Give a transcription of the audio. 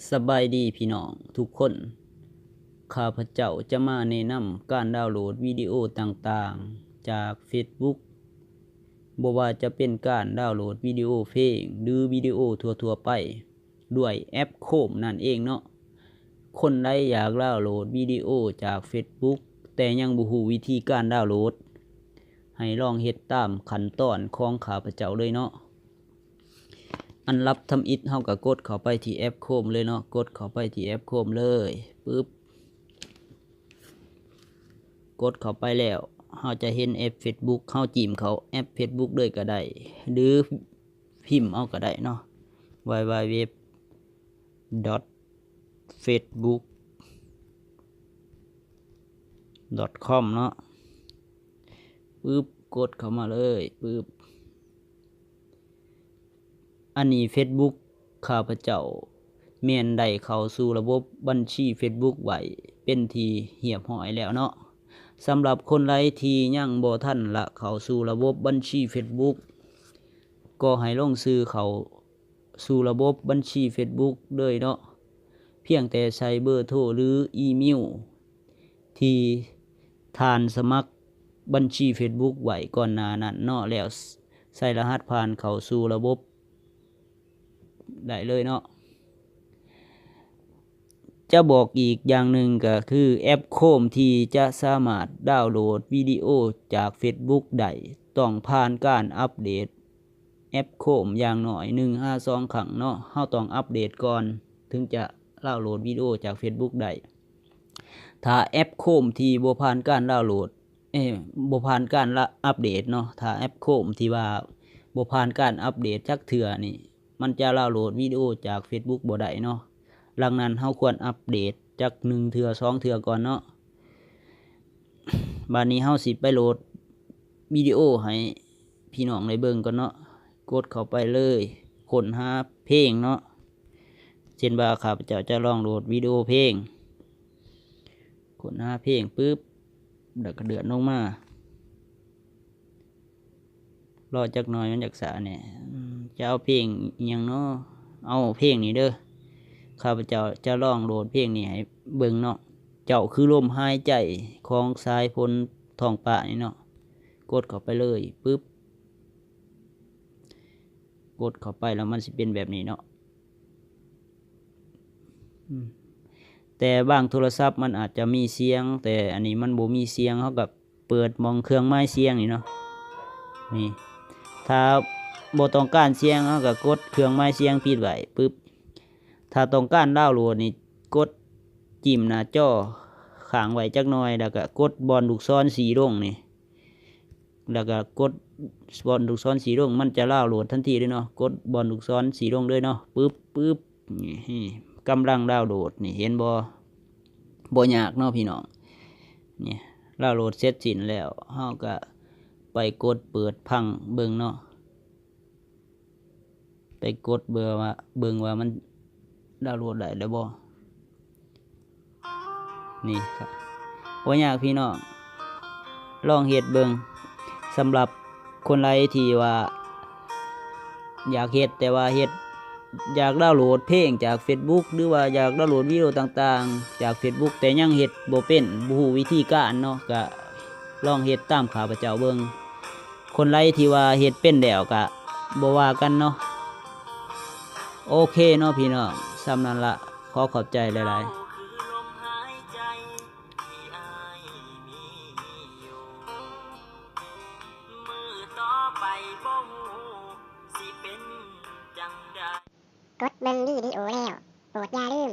ສະບາຍດີພີ່ນ້ອງທຸກຄົນ, ຂ້າພະເຈົ້າຈະມາແນະນຳການດາວໂຫຼດວິດີໂອຕ່າງໆຈາກເຟສບຸກ, ບໍ່ວ່າຈະເປັນການດາວໂຫຼດວິດີໂອເພງ ຫຼື ວິດີໂອທົ່ວໆໄປ ດ້ວຍແອັບໂຄມນັ້ນເອງເນາະ. ຄົນໃດຢາກດາວໂຫຼດວິດີໂອຈາກເຟສບຸກ ແຕ່ຍັງບໍ່ຮູ້ວິທີການດາວໂຫຼດ, ໃຫ້ລອງເຮັດຕາມຂັ້ນຕອນຂອງຂ້າພະເຈົ້າເລີຍເນາະ. ອັນດັບທຳອິດເຮົາກໍກົດເຂົ້າໄປທີ່ແອັບໂຄມເລີຍເນາະ, ກົດເຂົ້າໄປທີ່ແອັບໂຄມເລີຍ ປຶບ ກົດເຂົ້າໄປແລ້ວ ເຮົາຈະເຫັນແອັບເຟສບຸກ, ເຮົາຈິ້ມເຂົ້າແອັບເຟສບຸກເລີຍກໍໄດ້ ຫຼື ພິມເອົາກໍໄດ້ເນາະ www.facebook.com ເນາະ ປຶບ ກົດເຂົ້າມາເລີຍ ປຶບ ອັນນີ້ເຟສບຸກຂ້າພະເຈົ້າແມ່ນໄດ້ເຂົ້າສູ່ລະບົບບັນຊີເຟສບຸກໄວ້ເປັນທີ່ຮຽບຮ້ອຍແລ້ວເນາະ. ສຳລັບຄົນໃດທີ່ຍັງບໍ່ທັນລະເຂົ້າສູ່ລະບົບບັນຊີເຟສບຸກ ກໍໃຫ້ລົງຊື່ເຂົ້າສູ່ລະບົບບັນຊີເຟສບຸກເລີຍເນາະ. ພຽງແຕ່ໃສ່ເບີໂທ ຫຼື ອີເມວ ທີ່ທ່ານສະໝັກບັນຊີເຟສບຸກໄວ້ກ່ອນໜ້ານັ້ນເນາະ ແລ້ວໃສ່ລະຫັດຜ່ານເຂົ້າສູ່ລະບົບໄດ້ເລີຍເນາະ. ຈະບອກອີກຢ່າງໜຶ່ງກໍຄືແອັບໂຄມທີ່ຈະສາມາດດາວໂຫຼດວິດີໂອຈາກເຟສບຸກໄດ້ ຕ້ອງຜ່ານການອັບເດດ ແອັບໂຄມຢ່າງໜ້ອຍໜຶ່ງຫາສອງຄັ້ງເນາະ, ເຮົາຕ້ອງອັບເດດກ່ອນ ເຖິງຈະດາວໂຫຼດວິດີໂອຈາກເຟສບຸກໄດ້. ຖ້າແອັບໂຄມທີ່ບໍ່ຜ່ານການດາວໂຫຼດ ເອີ ບໍ່ຜ່ານການລະ ອັບເດດເນາະ, ຖ້າແອັບໂຄມທີ່ວ່າບໍ່ຜ່ານການອັບເດດຈັກເທື່ອນີ້ ມັນຈະດາວໂຫຼດວິດີໂອຈາກເຟສບຸກບໍ່ໄດ້ເນາະ. ດັ່ງນັ້ນ ເຮົາຄວນອັບເດດຈັກໜຶ່ງເທື່ອ ສອງເທື່ອກ່ອນເນາະ. ບາດນີ້ເຮົາຊິໄປໂຫຼດວິດີໂອໃຫ້ພີ່ນ້ອງໄດ້ເບິ່ງກ່ອນເນາະ. ກົດເຂົ້າໄປເລີຍ ຄົ້ນຫາເພງເນາະ. ເຊັ່ນວ່າຂ້າພະເຈົ້າຈະລອງໂຫຼດວິດີໂອເພງ, ຄົ້ນຫາເພງປຶບ ແລ້ວກໍເລື່ອນລົງມາ. ລໍຈັກໜ້ອຍ ມັນຢາກຊ້າແດ່. ອືມ ຈະເອົາເພງອີ່ຫຍັງເນາະ? ເອົາເພງນີ້ເດີ. ຂ້າພະເຈົ້າຈະລອງໂຫຼດເພງນີ້ໃຫ້ເບິ່ງເນາະ. ເຈົ້າຄືລົມຫາຍໃຈຂອງສາຍຝົນທ້ອງຟ້ານີ້ເນາະ. ກົດເຂົ້າໄປເລີຍ ປຶບ ກົດເຂົ້າໄປແລ້ວມັນຊິເປັນແບບນີ້ເນາະ. ອືມ ແຕ່ບາງໂທລະສັບມັນອາດຈະມີສຽງ, ແຕ່ອັນນີ້ມັນບໍ່ມີສຽງ, ເຮົາກໍ ເປີດໝ່ອງເຄື່ອງໝາຍສຽງນີ້ເນາະ ນີ້. ຖ້າບໍ່ຕ້ອງການສຽງ ເຮົາກໍກົດເຄື່ອງໝາຍສຽງປິດໄວ້ປຶບ. ຖ້າຕ້ອງການດາວໂຫຼດນີ້ ກົດຈິ້ມໜ້າຈໍຄ້າງໄວ້ຈັກໜ້ອຍ ແລ້ວກໍກົດບ່ອນລູກສອນສີລົງນີ້ ແລ້ວກໍກົດບ່ອນລູກສອນສີລົງ ມັນຈະດາວໂຫຼດທັນທີເລີຍເນາະ. ກົດບ່ອນລູກສອນສີລົງເລີຍເນາະ ປຶບ ປຶບ. ນີ້ ກຳລັງດາວໂຫຼດນີ້ ເຫັນບໍ່? ບໍ່ຍາກເນາະພີ່ນ້ອງ. ນີ້ ດາວໂຫຼດເສັດສິ້ນແລ້ວ ເຮົາກໍໄປກົດເປີດຟັງເບິ່ງເນາະ. ໄປກົດເບິ່ງວ່າ ເບິ່ງວ່າມັນດາວໂຫຼດໄດ້ແລ້ວບໍ່. ນີ້ ບໍ່ຍາກພີ່ນ້ອງ ລອງເຮັດເບິ່ງ. ສຳລັບຄົນໃດທີ່ວ່າຢາກເຮັດ ແຕ່ວ່າເຮັດ ຢາກດາວໂຫຼດເພງຈາກເຟສບຸກ ຫຼືວ່າຢາກດາວໂຫຼດວິດີໂອຕ່າງໆຈາກເຟສບຸກ ແຕ່ຍັງເຮັດບໍ່ເປັນ ບໍ່ຮູ້ວິທີການເນາະ ກະລອງເຮັດຕາມຂ້າພະເຈົ້າເບິ່ງ. ຄົນໃດທີ່ວ່າເຮັດເປັນແລ້ວກະບໍ່ວ່າກັນເນາະ. ໂອເຄເນາະພີ່ນ້ອງ ສ່ຳນັ້ນລະ ຂໍຂອບໃຈຫຼາຍໆ. ກົດເບິ່ງວິດີໂອແລ້ວ ໂປດຢ່າລືມ